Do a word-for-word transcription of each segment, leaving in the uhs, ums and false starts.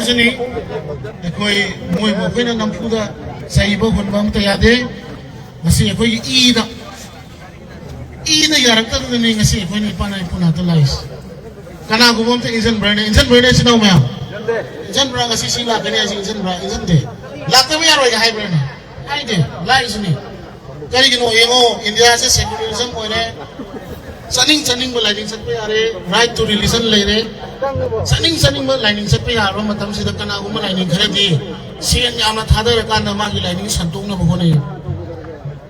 ꯁꯤꯅꯤ꯫ ꯑꯩꯈꯣꯏ ꯃꯣꯏꯕꯨ ꯑꯩꯈꯣꯏꯅ ꯅꯝꯐꯨꯗ ꯆꯩꯕ ꯍꯨꯟꯕ ꯑꯃꯠꯇ ꯌꯥꯗꯦ꯫ ꯃꯁꯤ ꯑꯩꯈꯣꯏꯒꯤ ꯏꯗ, ꯏꯗ ꯌꯥꯔꯛꯇꯗꯅꯅꯤ ꯉꯁꯤ ꯑꯩꯈꯣꯏꯅ ꯏꯄꯥ ꯏꯄꯨ ꯅꯥꯛꯇ ꯂꯥꯛꯏꯁꯦ꯫ ꯀꯅꯥꯒꯨꯝꯕ ꯑꯝꯇ ꯏꯟꯖꯟꯕ꯭ꯔꯅꯦ? ꯏꯟꯖꯟꯕ꯭ꯔꯅꯦ, ꯏꯆꯤꯟ ꯏꯅꯥꯎ ꯃꯌꯥꯝ? ꯏꯟꯖꯟꯕ꯭ꯔꯥ? ꯉꯁꯤ ꯁꯤ ꯂꯥꯛꯀꯅꯤ ꯍꯥꯏꯁꯤ ꯏꯟꯖꯟꯕ꯭ꯔꯥ? ꯏꯟꯖꯟꯗꯦ꯫ ꯂꯥꯛꯇꯕ ꯌꯥꯔꯣꯏꯒ ꯍꯥꯏꯕ꯭ꯔꯅꯦ? ꯍꯥꯏꯗꯦ꯫ ꯂꯥꯛꯏꯁꯤꯅꯤ꯫ ꯀꯔꯤꯒꯤꯅꯣ ꯌꯦꯡꯉꯣ, ꯏꯟꯗꯤꯌꯥꯁꯦ secularism ꯑꯣꯏꯔꯦ꯫ ꯆꯠꯅꯤꯡ ꯆꯠꯅꯤꯡꯕ ꯂꯥꯏꯅꯤꯡ ꯆꯠꯄ ꯌꯥꯔꯦ, right to religion ꯂꯩꯔꯦ꯫ ꯆꯠꯅꯤꯡ ꯆꯠꯅꯤꯡꯕ ꯂꯥꯏꯅꯤꯡ ꯆꯠꯄ ꯌꯥꯔꯕ ꯃꯇꯝꯁꯤꯗ ꯀꯅꯥꯒꯨꯝꯕ ꯂꯥꯏꯅꯤꯡ ꯈꯔꯗꯤ ꯁꯦꯟ ꯌꯥꯝꯅ ꯊꯥꯗꯔꯀꯥꯟꯗ ꯃꯥꯒꯤ ꯂꯥꯏꯅꯤꯡ ꯁꯟꯗꯣꯛꯅꯕ ꯍꯣꯠꯅꯩ꯫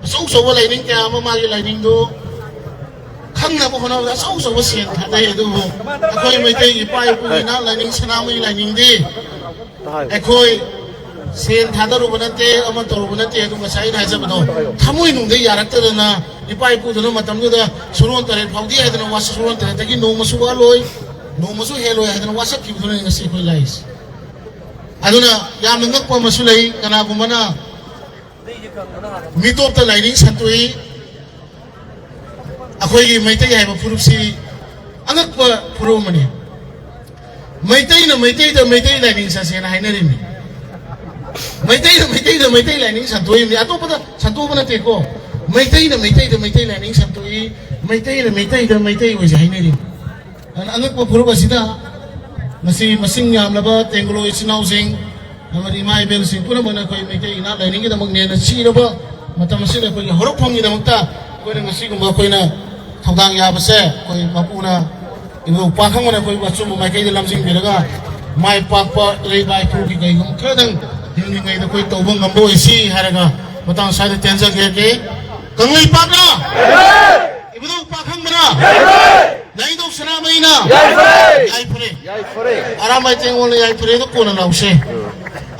ꯑꯆꯧ ꯑꯆꯧꯕ ꯂꯥꯏꯅꯤꯡ ꯀꯌꯥ ꯑꯃ ꯃꯥꯒꯤ ꯂꯥꯏꯅꯤꯡꯗꯨ ꯈꯪꯅꯕ ꯍꯣꯠꯅꯕꯗ ꯑꯆꯧ ꯑꯆꯧꯕ ꯁꯦꯟ ꯊꯥꯗꯩ꯫ ꯑꯗꯨꯕꯨ ꯑꯩꯈꯣꯏ ꯃꯩꯇꯩ ꯏꯄꯥ ꯏꯄꯨꯒꯤ ꯏꯅꯥꯛ ꯂꯥꯏꯅꯤꯡ ꯁꯅꯥꯃꯍꯤ ꯂꯥꯏꯅꯤꯡꯗꯤ ꯑꯩꯈꯣꯏ ꯁꯦꯟ ꯊꯥꯗꯔꯨꯕ ꯅꯠꯇꯦ, ꯑꯃ ꯇꯧꯔꯨꯕ ꯅꯠꯇꯦ꯫ ꯑꯗꯨ ꯉꯁꯥꯏ ꯑꯩꯅ ꯍꯥꯏꯖꯕꯗꯣ, ꯊꯃꯣꯏꯅꯨꯡꯗ ꯌꯥꯔꯛꯇꯗꯅ ꯏꯄꯥ ꯏꯄꯨꯗꯨꯅ ꯃꯇꯝꯗꯨꯗ ꯁꯨꯔꯣꯟ ꯇꯔꯦꯠ ꯐꯥꯎꯗꯤ ꯍꯥꯏꯗꯅ ꯋꯥꯁꯛ, ꯁꯨꯔꯣꯟ ꯇꯔꯦꯠꯇꯒꯤ ꯅꯣꯡꯃꯁꯨ ꯋꯥꯠꯂꯣꯏ, ꯅꯣꯡꯃꯁꯨ ꯍꯦꯜꯂꯣꯏ ꯍꯥꯏꯗꯅ ꯋꯥꯁꯛꯈꯤꯕꯗꯨꯅ ꯉꯁꯤ ꯑꯩꯈꯣꯏ ꯂꯥꯛꯏꯁꯦ꯫ ꯑꯗꯨꯅ ꯌꯥꯝꯅ ꯉꯛꯄ ꯑꯃꯁꯨ ꯂꯩ꯫ ꯀꯅꯥꯒꯨꯝꯕꯅ ꯃꯤꯇꯣꯞꯇ ꯂꯥꯏꯅꯤꯡ ꯁꯟꯗꯣꯛꯏ꯫ ꯑꯩꯈꯣꯏꯒꯤ ꯃꯩꯇꯩ ꯍꯥꯏꯕ ꯐꯨꯔꯨꯞꯁꯤ ꯑꯉꯛꯄ ꯐꯨꯔꯨꯞ ꯑꯃꯅꯤ꯫ ꯃꯩꯇꯩꯅ ꯃꯩꯇꯩꯗ ꯃꯩꯇꯩ ꯂꯥꯏꯅꯤꯡ ꯆꯠꯁꯦꯅ ꯍꯥꯏꯅꯔꯤꯕꯅꯤ꯫ ꯃꯩꯇꯩꯅ ꯃꯩꯇꯩꯗ ꯃꯩꯇꯩ ꯂꯥꯏꯅꯤꯡ ꯁꯟꯗꯣꯛꯏꯕꯅꯤ꯫ ꯑꯇꯣꯞꯄꯗ ꯁꯟꯗꯣꯛꯄ ꯅꯠꯇꯦꯀꯣ꯫ ꯃꯩꯇꯩꯅ ꯃꯩꯇꯩꯗ ꯃꯩꯇꯩ ꯂꯥꯏꯅꯤꯡ ꯁꯟꯗꯣꯛꯏ, ꯃꯩꯇꯩꯅ ꯃꯩꯇꯩꯗ ꯃꯩꯇꯩ ꯑꯣꯏꯁꯦ ꯍꯥꯏꯅꯔꯤ꯫ ꯑꯗꯨꯅ ꯑꯉꯛꯄ ꯐꯨꯔꯨꯞ ꯑꯁꯤꯗ ꯉꯁꯤ ꯃꯁꯤꯡ ꯌꯥꯝꯂꯕ ꯇꯦꯡꯒꯣꯂꯣ ꯏꯆꯤꯟ ꯏꯅꯥꯎꯁꯤꯡ ꯑꯃꯗꯤ ꯏꯃꯥ ꯏꯕꯦꯜꯁꯤꯡ ꯄꯨꯝꯅꯃꯛꯅ ꯑꯩꯈꯣꯏ ꯃꯩꯇꯩ ꯏꯅꯥꯠ ꯂꯥꯏꯅꯤꯡꯒꯤꯗꯃꯛ ꯅꯦꯟꯅ ꯆꯤꯔꯕ ꯃꯇꯝ ꯑꯁꯤꯗ ꯑꯩꯈꯣꯏꯒꯤ ꯍꯧꯔꯛꯐꯝꯒꯤꯗꯃꯛꯇ ꯑꯩꯈꯣꯏꯅ ꯉꯁꯤꯒꯨꯝꯕ ꯑꯩꯈꯣꯏꯅ ꯊꯧꯗꯥꯡ ꯌꯥꯕꯁꯦ ꯑꯩꯈꯣꯏ ꯃꯄꯨꯅ ꯏꯕꯨꯙꯧ ꯄꯥꯈꯪꯕꯅ ꯑꯩꯈꯣꯏꯕꯨ ꯑꯆꯨꯝꯕ ꯃꯥꯏꯀꯩꯗ ꯂꯝꯖꯤꯡꯕꯤꯔꯒ ꯃꯥꯏ ꯄꯥꯛꯄ ꯏꯔꯩ ꯏꯄꯥ ꯏꯄꯨꯒꯤ ꯀꯩꯒꯨꯝꯕ ꯈꯔꯗꯪ ꯍꯤꯡꯂꯤꯉꯩꯗ ꯑꯩꯈꯣꯏ ꯇꯧꯕ ꯉꯝꯕ ꯑꯣꯏꯁꯤ ꯍꯥꯏꯔꯒ ꯃꯇꯥꯡ ꯑꯁ꯭ꯋꯥꯏꯗ ꯇꯦꯟꯖꯒꯦ꯫ ꯀꯪꯂꯩꯄꯥꯛꯅ! ꯏꯕꯨꯙꯧ ꯄꯥꯈꯪꯕꯅ! ꯂꯥꯏꯅꯤꯡꯊꯧ ꯁꯅꯥꯃꯍꯤꯅ! ꯌꯥꯏꯐꯔꯦ! ꯌꯥꯏꯐꯔꯦ! ꯌꯥꯏꯐꯔꯦ! ꯑꯔꯥꯝꯕꯥꯏ ꯇꯦꯡꯒꯣꯜꯅ ꯌꯥꯏꯐꯔꯦꯗꯣ ꯀꯣꯟꯅ ꯂꯥꯎꯁꯦ꯫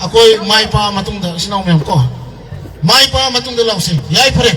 ꯑꯩꯈꯣꯏ ꯃꯥꯏ ꯄꯥꯛꯑ ꯃꯇꯨꯡꯗ, ꯏꯆꯤꯟ ꯏꯅꯥꯎ ꯃꯌꯥꯝ ꯀꯣ, ꯃꯥꯏ ꯄꯥꯛꯑ ꯃꯇꯨꯡꯗ ꯂꯥꯎꯁꯦ꯫ ꯌꯥꯏꯐꯔꯦ!